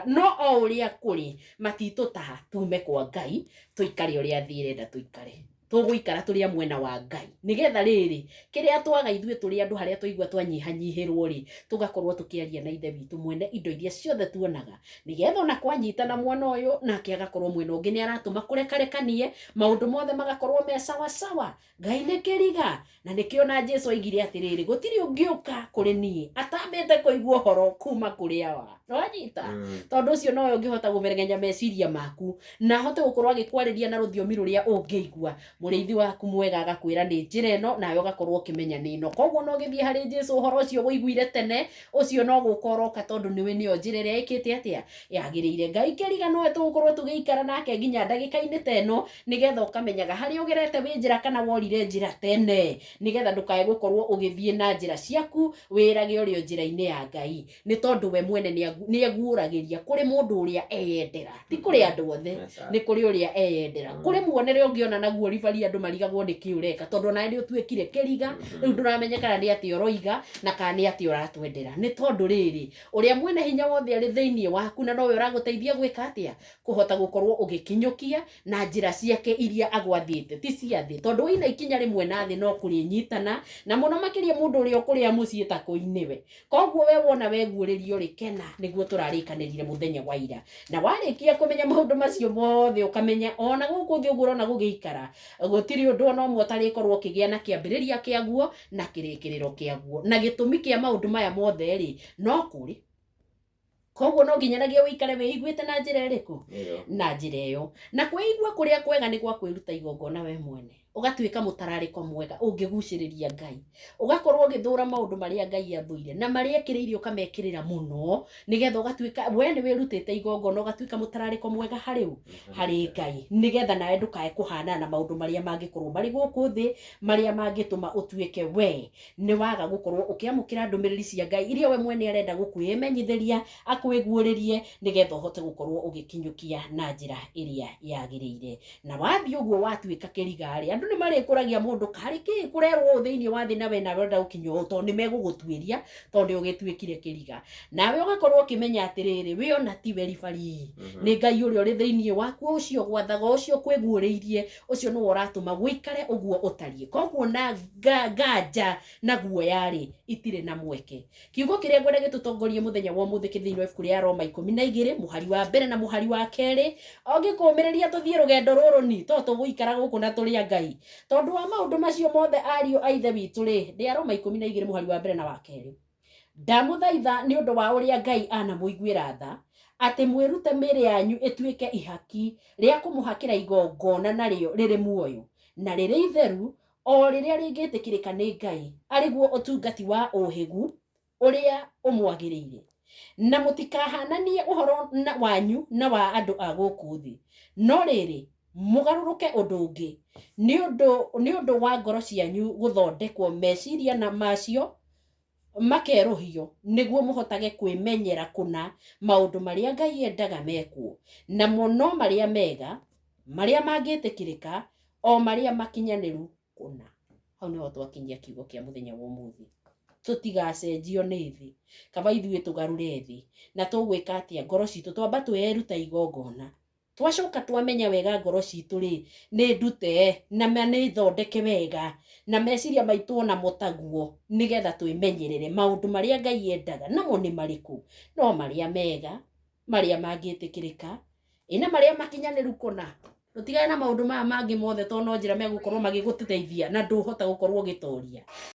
No o ũrĩa kũrĩ, matitũtaha tume kwa Ngai, tũikare ũrĩa thĩ ĩrenda tũikare. Tũgũikara tũrĩ a mwena wa Ngai. Nĩgetha rĩrĩ, kĩrĩa twaga ithuĩ tũrĩ andũ harĩa twaigua twanyihanyihĩrwo rĩ, tũgakorwo tũkĩaria na Ithe witũ mwene indo iria ciothe tuonaga. Nĩgetha ona kwanyitana mwena ũyũ, nake agakorwo mwena ũngĩ nĩ aratũma kũrekarekanie, maũndũ mothe magakorwo me sawa sawa. Ngai nĩ kĩriga, na nĩkĩo na Jesu oigire atĩrĩrĩ, gũtirĩ ũngĩũka kũrĩ niĩ atambĩte kũigua ũhoro kuma kũrĩ Awa. Nĩwanyita? Tondũ ũcio nowe ũngĩhota gũmeregenya meciria maku na ahote gũkorwo agĩkwarĩria na rũthiomi rũrĩa ũngĩigua. Mũrĩithi waku mwega agakwĩra nĩ njĩra ĩno, nawe ũgakorwo ũkĩmenya nĩ ĩno. Koguo no ũgĩthiĩ harĩ Jesu ũhoro ũcio ũiguire tene, ũcio no gũka ũroka tondũ nĩwe nĩyo njĩra ĩrĩa ĩkĩte atĩa yagĩrĩire. Ngai kĩriga nowe tũgũkorwo tũgĩikara nake nginya ndagĩka-inĩ ta ĩno, nĩgetha ũkamenyaga harĩa ũgerete wĩ njĩra kana worire njĩra tene, nĩgetha ndũkae gũkorwo ũgĩthiĩ na njĩra ciaku, wĩrage ũrĩ o njĩra-inĩ ya Ngai, nĩ tondũ we mwene nĩ eguũragĩria kũrĩ mũndũ ũrĩa eyendera, ti kũrĩ andũ othe, nĩ kũrĩ ũrĩa eyendera. Kũrĩ muonere ũngĩona naguo ribari andũ marigagwo nĩ kĩ ũreka, tondũ onawe nĩ ũtuĩkire kĩriga, rĩu ndũramenya kana nĩ atĩa ũroiga na kana nĩ atĩa ũratwendera, nĩ tondũ rĩrĩ, ũrĩa mwene hinya wothe arĩ thĩinĩ waku na nowe ũragũteithia gwĩka atĩa, kũhota gũkorwo ũgĩkinyũkia na njĩra ciake iria agwathĩte, ti cia thĩ, tondũ waina ikinya rĩmwe na thĩ no kũrĩnyitana, na mũno makĩria mũndũ ũrĩa ũkũrĩa mũciĩ ta kũi nĩwe. Koguo we wona weguũrĩrio rĩ, kena, nĩguo tũrarĩkanĩrire mũthenya wa ira. Na warĩkia kũmenya maũndũ macio mothe ũkamenya ona gũkũ thĩ ũguo ũrona gũgĩikara, gũtirĩ ũndũ ona ũmwe ũtarĩkorwo ũkĩgĩa na kĩambĩrĩria kĩaguo na kĩrĩkĩrĩro kĩaguo. Na gĩtũmi kĩa maũndũ maya mothe rĩ, no kũrĩ. Koguo no nginyanagia ũikare wĩiguĩte na njĩra ĩrĩkũ? Na njĩra ĩyo. Na kwĩigua kũrĩa kwega nĩ gwa kwĩruta igongona we mwene. Ũgatuĩka mũtararĩko mwega ũngĩgucĩrĩria Ngai. Ũgakorwo ũgĩthũra maũndũ marĩa Ngai athũire na marĩa ekĩrĩire ũkamekĩrĩra mũno, nĩgetha ũgatuĩka we nĩ wĩrutĩte igongona, ũgatuĩka mũtararĩko mwega harĩ ũ? Harĩ Ngai. Nĩgetha nawe ndũkae kũhanana na maũndũ marĩa mangĩkorwo marĩ gũkũ thĩ, marĩa mangĩtũma ũtuĩke we nĩ waga gũkorwo ũkĩamũkĩra ndũmĩrĩri cia Ngai iria we mwene arenda gũkwĩmenyithĩria, akwĩguũrĩrie, nĩgetha ũhote gũkorwo ũgĩkinyũkia na njĩra ĩrĩa yagĩrĩire. Na wathiĩ ũguo watuĩka kĩriga-rĩ, andũ nĩ marĩkũragia mũndũ karĩ kĩ kũrerwo ũũ thĩinĩ wa thĩ na we nawe ũrenda gũkinya ũũ, tondũ nĩ megũgũtuĩria tondũ nĩ ũgĩtuĩkire kĩriga. Nawe ũgakorwo ũkĩmenya atĩrĩrĩ, we ona tiwe ribari, nĩ Ngai ũrĩa ũrĩ thĩinĩ waku, ũcio gwathaga, ũcio ũkwĩguũrĩirie, ũcio nĩwe ũratũma ũikare ũguo ũtariĩ. Koguo na nganja na guoya-rĩ, itirĩ na mweke. Kiugo kĩrĩa ngwenda gĩtũtongorie mũthenya wa ũmũthĩ kĩ thĩinĩ wa ibuku rĩa Roma ikũmi na igĩrĩ, mũhari wa mbere na mũhari wa kerĩ. Ũngĩkũmĩrĩria tũthiĩ rũgendo rũrũ ni, to tũgũikara gũkũ na tũrĩ a Ngai. Tondũ wa maũndũ macio mothe ariũ a Ithe witũ-rĩ, ndĩ a Roma 12 mũhari wa mbere na wa kerĩ. Ndamũthaitha nĩ ũndũ wa ũrĩa Ngai anamũiguĩra tha, atĩ mwĩrute mĩĩrĩ yanyu ĩtuĩke ihaki rĩa kũmũhakĩra igongona narĩo rĩrĩ muoyo, na rĩrĩ itheru, o rĩrĩa rĩngĩtĩkĩrĩka nĩ Ngai, arĩ guo ũtungati wa ũhĩgu ũrĩa ũmwagĩrĩire. Na mũtikahananie ũhoro wanyu na wa andũ a gũkũ thĩ, no rĩrĩ, mũgarũrũke ũndũ ũngĩ, nĩ ũndũ wa ngoro cianyu gũthondekwo meciria na macio makerũhio, nĩguo mũhotage kwĩmenyera kũna maũndũ marĩa Ngai endaga mekwo, namo no marĩa mega, marĩa mangĩtĩkĩrĩka, o marĩa makinyanĩru kũna. Hau nĩho twakinyia kiugo kĩa mũthenya wa ũmũthĩ. Tũtigacenjio nĩ thĩ, kaba ithuĩ tũgarũre thĩ. Na tũgwĩka atĩa? Ngoro citũ twamba twĩruta igongona. Twacoka twamenya wega ngoro citũ rĩ, nĩ ndute na nĩ thondeke wega, na meciria maitũ onamo taguo, nĩgetha twĩmenyerere maũndũ marĩa Ngai endaga, namo nĩ marĩkũ? No marĩa mega, marĩa mangĩtĩkĩrĩka, ĩna marĩa makinyanĩru kũna. Tũtigane na maũndũ maya mangĩ mothe tondũ no njĩra megũkorwo magĩgũteithia na ndũhota gũkorwo ũgĩtoria.